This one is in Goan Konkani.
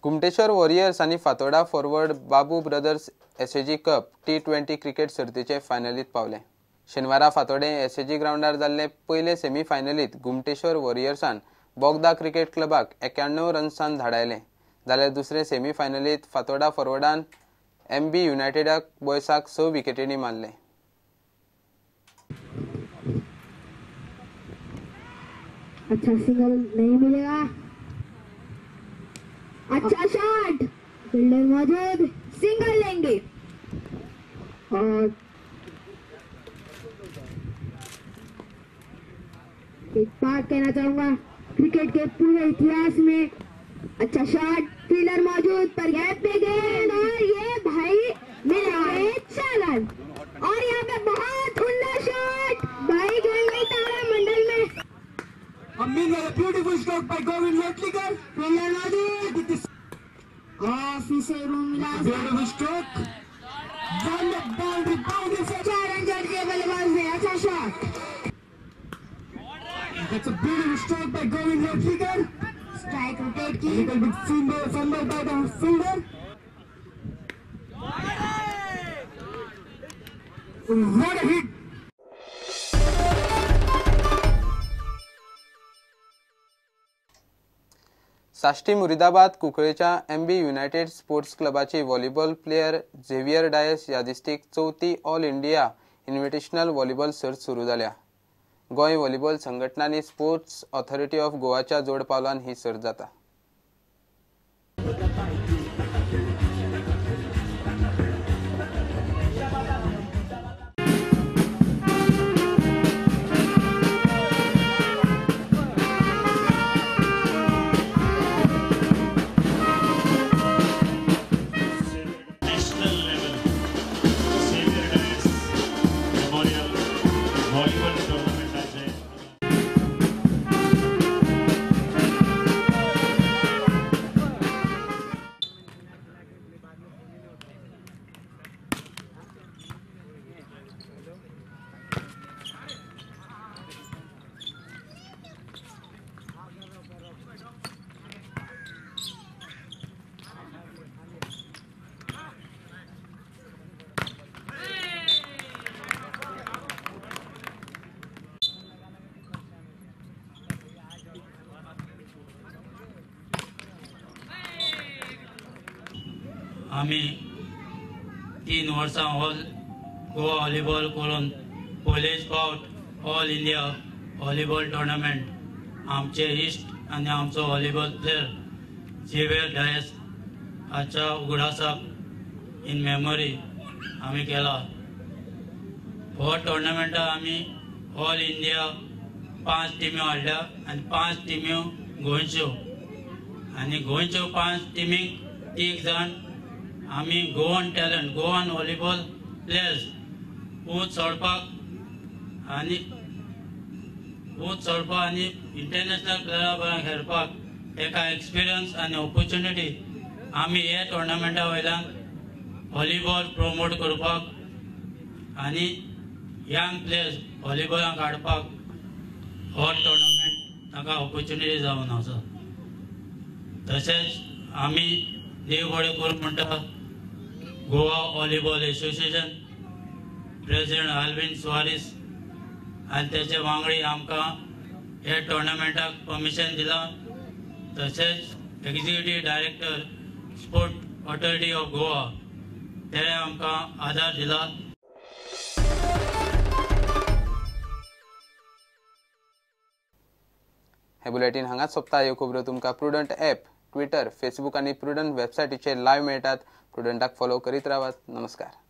घुमटेश्वर वॉरियर्स आनी Fatorda forward Babu brothers SAG cup T20 cricket सर्तीचे फायनलीत पावले. शेनवारा फातोडे एसएजी ग्रावंडार जाल्ले पयले सेमी फायनलीत घुमटेश्वर वॉरियर्सान बोगदा क्रिकेट क्लबाक 91 रन्सान धाडायले. जाल्यार दुसरे सेमी फायनलीत फातोडा फॉरवर्डान एमबी युनायटेडाक बॉयसाक 6 विकेटींनी मारले. अच्छा सिंगल नहीं मिलेगा. अच्छा शॉट, फील्डर मौजूद, सिंगल लेंगे और एक बात कहना चाहूंगा, क्रिकेट के पूरे इतिहास में अच्छा शॉट, फील्डर मौजूद पर गैप पे गेंद और ये भाई मिला है चालन और यहाँ पे बहुत उम्दा शॉट भाई, गेंद गई तारा मंडल में. A beautiful stroke by Govind Lotlikar. Fielder मौजूद और फिर से रूम मिला. Beautiful stroke. One the boundary, boundary for 4 run जड़ दिए बल्लेबाज ने. अच्छा shot. That's a beautiful stroke by Govind Lotlikar. Strike rotate की. A little bit fumble by the fielder. What a hit! Sashti Muridabad कुंकळेच्या MB United sports क्लबाची volleyball player Xavier Dias यादिस्तीक चवथी ऑल इंडिया इन्व्हिटेशनल व्हॉलीबॉल सर्त सुरू जाल्या. गोंय व्हॉलीबॉल संघटना आनी स्पोर्ट्स ऑथॉरिटी ऑफ गोवाच्या जोड पावलान ही सर्त जाता. आमी 3 वर्सां ऑल गोवा व्हॉलीबॉल करून पयलेच फावट ऑल इंडिया व्हॉलीबॉल टुर्नामेंट आमचे इश्ट आनी आमचो व्हॉलीबॉल प्लेयर झेवियर डायस हाच्या उगडासाक इन मेमोरी आमी केला. हो टुर्नामेंटाक आमी ऑल इंडिया 5 टिम्यो हाडल्या आनी 5 टिम्यो गोंयच्यो आनी गोंयच्यो 5 टिमींक 3 जाण आमी Goan talent, Goan volleyball players ऊंच चडपाक आनी ऊंच चडपाक आनी इंटरनॅशनल प्लेयरा बरोबर खेळपाक एका एक्सपिरियन्स आनी ऑपोर्चुनिटी आमी हे टुर्नामेंटा वयल्यान व्हॉलीबॉल प्रमोट करपाक आनी यंग प्लेयर्स व्हॉलीबॉलाक हाडपाक हो टुर्नामेंट तांकां ऑपोर्चुनिटी जावन आसा. तशेंच आमी देव बरें करूं म्हणटा Goa volleyball association president Alvin Soares आनी तेचे वांगडी आमकां ह्या टुर्नामेंटाक परमिशन दिलां. तशेंच executive director sport authority of Goa तेणे आमकां आदार दिला. हे बुलेटीन हांगाच सोंपता. ह्यो खबरो तुमकां प्रुडंट ॲप, ट्विटर, फेसबूक आनी प्रुडंट वेबसायटीचेर लायव्ह मेळटात. प्रुडंटाक फॉलो करीत रावात. नमस्कार.